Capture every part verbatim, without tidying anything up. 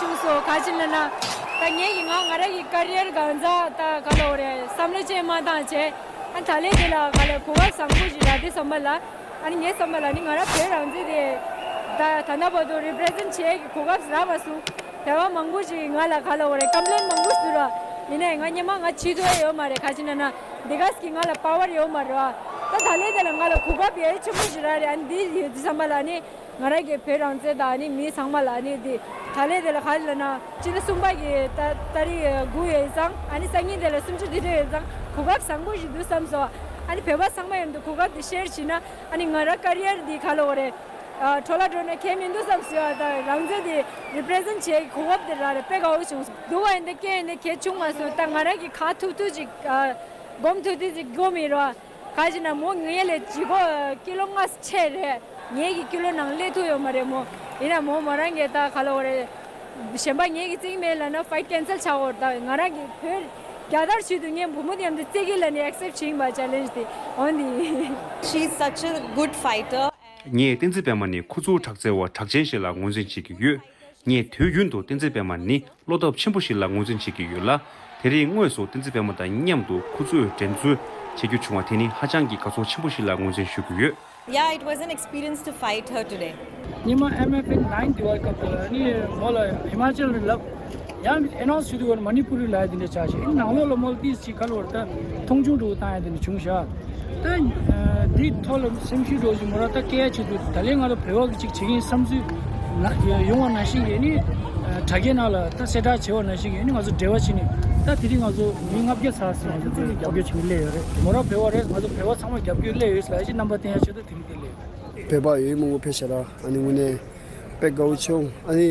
བྱུང་སོང་ག་ཅི་ལ་ན། ད་ངས་ཀྱི་ང་ང་རང་གི་ཀ་རི་ཡར་གང་ཟག་ད་ག་ལ་འོ་རེད་བསམ་བློ་ཅན་མ་བཏང་བྱས། ཨ་ད་ལས་དེ་ལ་ག་ལ་གོ་སྐབས་བཟང་པོ་ཞིག་རག་དེ་བསམ་པ་ལ། ཨ་ནི་ངས་བསམ་པ་ལ་ནི་ང་རང་བོད་རང་བཙན་དེ་ད་ད་ལྟ་བར་དུ་རི་པི་རི་ཛེན་བྱེད་ཀྱི་གོ་སྐབས་རག་མ་སོང་། བོད་པ་མང་པོ་ཞིག་ང་ལ་ག་ལ་འོ་རེད་ཀམ་པི་ལེན་མང་པོ་ཞིག་འདུག་ར། ཡིན་ནའི་ང་སྙེ་མ་ང་བྱེད་ཐུབ་ཡ་ཡོད་མ་རེད་ག་ཅི་ན་ན། འདི་ག་སི་གི་ང་ལ་པ་ཝར་ཡོད་མ་རེད་བ། ད་ད་ལས་དེ་ལ་ང་ལ་གོ་སྐབས་ཡ་ཆེན་པོ་ཞིག་རག་རེད། ཨ་ནི་འདི་ཡོད་དུས་བསམ་པ་ལ་ནི། ང་རང་གི་བོད་རང་བཙན་དང་ནི་མི་ཚང་མ་ལ་ནི་འདི་ད་ལས་དེ་ལ་ག་ལ་ན་སྤྱི་ཟླ་གསུམ་པ་གི་ད་ད་རེས་དགུ་ཡོད་ཙང་ཨ་ནི་སང་ཉིན་དེ་ལ་སུམ་ཅུ་དེ་འདྲ་ཡོད་ཙང་གོ་སྐབས་བཟང་པོ་ཞིག་འདུག་བསམ་སོང་། ཨ་ནི་བོད་པ་ཚང་མ་ཡོང་དུས་གོ་སྐབས་དེ་ཤེར་བྱས་ན་ཨ་ནི་ང་རང་ཀ་རི་ཡར་འདི་ག་ལ་འོ་རེད། འཕྲོ་བརླག་འགྲོ་ན་ཁྱད་མི་འདུག་བསམ་སོང་། ད་རང་བཙན་དེ་རི་པི་རི་ཛེན་བྱེད་གོ་སྐབས་དེ་རག་རེད་དཔེ་དགའ་བོ་བྱུང་སོང་། སྡུག་པ་ཡིན་ད་སྐད་ཡིན་ད་གལ་བྱུང་མ་སོང་། ད་ང་རང་གི་ག་ཐུབ་ཐུབ་ཅིག་སྒོམ་ཐུབ་ཐུབ་ཅིག་སྒོམ་ཡིན་རོགས། ག་ཅི་ན་མོ་ངའི་ལས་ལྗིད་ཁོག་ཀི་ལོ་ལྔ་ཆེ་རེད། ངའི་གི་ཀི་ལོ་ནང་སླེབས་ཐུབ་ཡོད་མ་རེད་མོ། ཡིན་ན་མོ་མོ་རང་གི་ད་ག་ལ་འོ་རེད། གཞན་པ་ངའི་གི་རྩིག་མེད་ལ་ན་ཕའིཊ་ཀེན་སལ་ཆགས་འོར་ད་ང་རང་གི་བོད་རྒྱལ་དར་ཞུས་དུས་ངའི་བུ་མོ་དེ་མཉམ་དུ་རྩེ་གི་ལ་ནི་ཨེག་སེབ་བྱིང་བ་ཅེ་ལེན་ཇི་དེ་འོན་དེ། She's such a good fighter. ངས་བསྟན་འཛིན་པད་མ་ནི་ཁོ་ཚོའི་དྲག་རྩལ་བ་གྲགས་ཅན་ཞིག་ལ་ངོས་འཛིན་བྱེད་ཀྱི་ཡོད། ངས་དུས་རྒྱུན་དུ་བསྟན་འཛིན་པད་མ་ནི་བློ་སྟོབས་ཆེན་པོ་ཞིག་ལ་ངོས་འཛིན་བྱེད་ཀྱི་ཡོད་ལ། དེ་རིང་དངོས་སུ་བསྟན་འཛིན་པད་མ་དང་མཉམ་དུ་ཁོ་ཚོས་འགྲན་རྩོད་བྱེད་རྒྱུ་བྱུང་བ་དེ་ནི་ཧ་ཅང་གི་དགའ་ཚོར་ཆེན་པོ་ཞིག་ལ་ངོས་འཛིན་ཞུ་གི་ཡོད། Yeah, it was an experience to fight her today. ཉི་མ་ཨེམ་ཨེཕ་ཨེན་ནའིན་དེ་བ་སྐབས་དེ་ལ་ནི་མོ་ལ་ཧི་མ་ཅལ་རེད་ལབ། ཡང་ཨེ་ནའོན་སི་བྱེད་དུས་བར་མ་ནི་པུ་རི་ལ་ཡ་དེ་འདྲ་ཆགས་ཤིང་ནང་ལོགས་ལ་མོ་ལ་ཏིས་ཅིག་ཁ་ལོ་བར་ད་མཐོང་ཆུང་འགྲོ་བཏང་ཡ་དེ་འདྲ་བྱུང་ཤག་ད་འདི་ཐོག་ལ་སེམས་ཤུགས་འགྲོ་བཞིན་མོ་ར་ད་སྐད་ཆ་དུས་ད་ལན་ང་ཚོ་བོད་པ་གི་ཅིག་བྱེད་ཀྱི་ཡིན་བསམ་ཚུལ་ཡོང་བ་ནང་བཞིན་གྱི་ནི་དྲ་རྒྱའི་ནང་ལ་ད་གསལ་བསྒྲགས་བྱས་པ་ནང་བཞིན་གྱི་ནི་ང་ཚོ་འབྲེལ་བ་བྱས་ནས་ད་དེ་རིང་ང་ཚོ་མི་ལྔ་བརྒྱ་ཚར་ཟིན་ང་ཚོ་དེ་རྒྱབ་སྐྱོར་བྱེད་མི་སླེབས་ཡོད་རེད། མོ་ར་བོད་པ་རེད། ང་ཚོ་བོད་པ་ཚང་མ་རྒྱབ་སྐྱོར་སླེབས་ཡོད་ཟེར་ལ་ཅིག་རྣམ་པ་བསྟན་ཡ་ཆེད་དུ་དེ་རིང་དེ་སླེབས་ཡོད། བོད་པ་ཡོད་མང་པོ་ཕེབས་ཤག་ར། ཨ་ནི་དངོས་གནས་དཔེ་དགའ་བོ་བྱུང་། ཨ་ནི་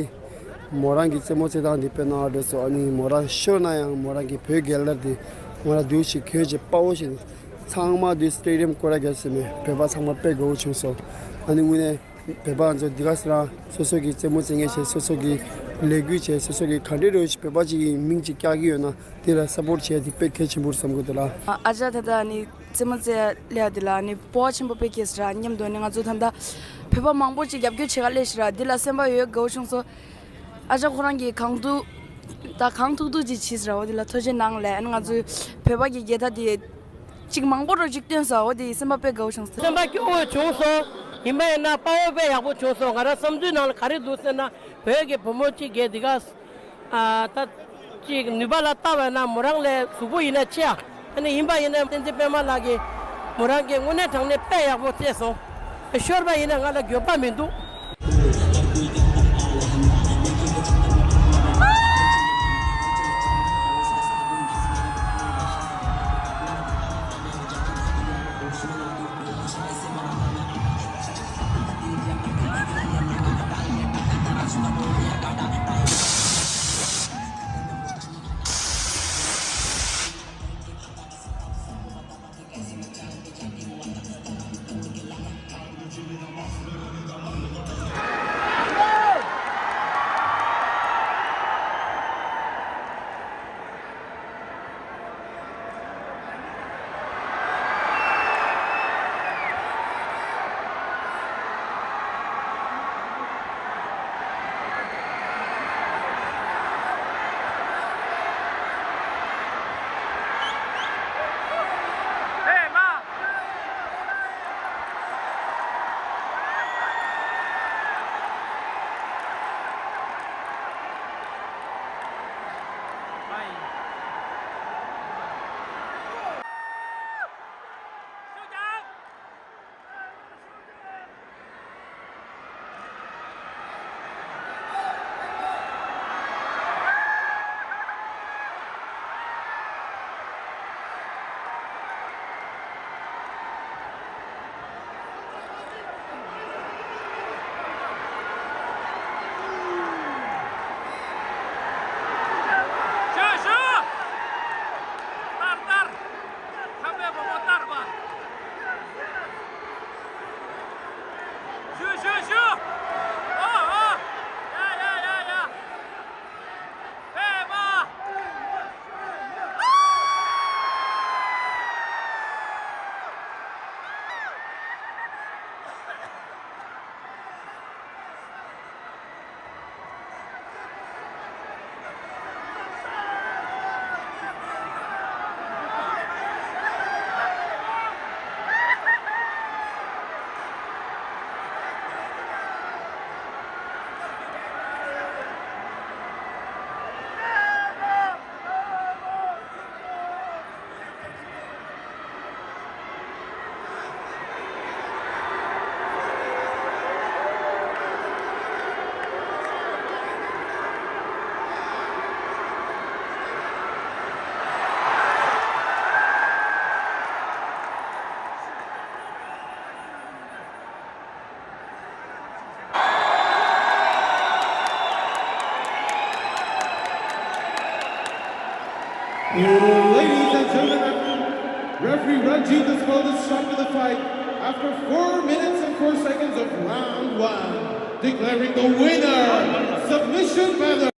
མོ་རང་གི་རྩེད་མོ་རྩེ་སྟངས་འདི་དཔེ་གནང་བ་འགྲོ་སོང་། ཨ་ནི་མོ་རང་ཤོར་ན་ཡང་མོ་རང་གི་བོད་རྒྱལ་དར་འདི་མོ་རང་འདུག་ཞིག་གྱོན་བྱས་དཔའ་བོ་ཞིག་ཚང་མ་འདུག་སི་ཊེ་ཌི་ཡམ་སྐོར་ར་རྒྱབ་ཟིན་ནས་བོད་པ་ཚང་མ་དཔེ་དགའ་བོ་བྱུང་སོང་། ཨ་ནི་དངོས་གནས་བོད་པ་ཚོ་འདི་ག་སེ་རང་སོ་སོ་གི་རྩེད་མོ་རྩེ་མཁན་བྱས་སོ་སོ་གི་ལས་འགུལ་བྱས་སོ་སོ་གི་ག་འདྲའི་རོལ་ཞིག་བོད་པ་ཅིག་གི་མིང་ཅིག་བཀྱག་གི་ཡོད་ན་དེ་ལ་སབ་པོར་ཊི་བྱས་འདི་དཔེ་གལ་ཆེན་པོ་རེད་བསམ་གི་འདུག་ལ། ཨ་ཅག་ད་ལྟ་ནི། རྩེད་མོ་རྩེ་ལས་དེ་ལ་ནི་སྤོབས་པ་ཆེན་པོ་དཔེ་སྐྱེས་ཟེར་ར། མཉམ་དུ་ནི་ང་ཚོ་ད་ལྟ་བོད་པ་མང་པོ་ཅིག་རྒྱབ་སྐྱོར་བྱེད་ག་སླེབས་ཤག་ར། འདི་ལ་སེམས་པ་ཡོད་དགའ་བོ་བྱུང་སོང་། ཨ་ཅག་ཁོ་རང་གིས་གང་ཐུབ་ད་གང་ཐུབ་ཐུབ་ཅིག་བྱས་ཟེར་ར། འོ་དེ་ལ་ཐུགས་རྗེ་གནང་ལས། ཨ་ནི་ང་ཚོའི་བོད་པ་གི་རྒྱལ་དར་དེ་ཅིག་མང་པོ་རོ་ཅིག་བཏོན་སོང་། འོ་དེ་སེམས་པ་དཔེ་དགའ་བོ་བྱུང་སོང་། སེམས་པ་སྐྱོ་བོ་བྱུང་སོང་། ཡིན་པ་ཡིན་ན་དཔའ་བོ་དཔེ་ཡག་པོ་བྱུང་སོང་། ང་རང་བསམ་ཚུལ་ནང་ལ་ག་རེ་འདུག་ཟེར་ན་བོད་ཀྱི་བུ་མོ་གཅིག་གིས་འདི་ག་ཨ་ད་ཅིག་ནུས་པ་ལ་ལྟ་བས་ན་མོ་རང་ལས་གཟུགས་པོ་ཡིན་ན་ཆེ་ཨ། ཨ་ནི་ཡིན་པ་ཡིན་ན་བསྟན་འཛིན་པད་མ་ལགས་ཀྱིས་མོ་རང་གིས་དངོས་གནས་དྲང་གནས་དཔེ་ཡག་པོ་རྩེས་སོང་། ཤོར་བ་ཡིན་ན་ང་ལ་འགྱོད་པ་མི་འདུག Ladies and gentlemen, referee Ranjit has called a stop to the fight after four minutes and four seconds of round one, declaring the winner, submission by the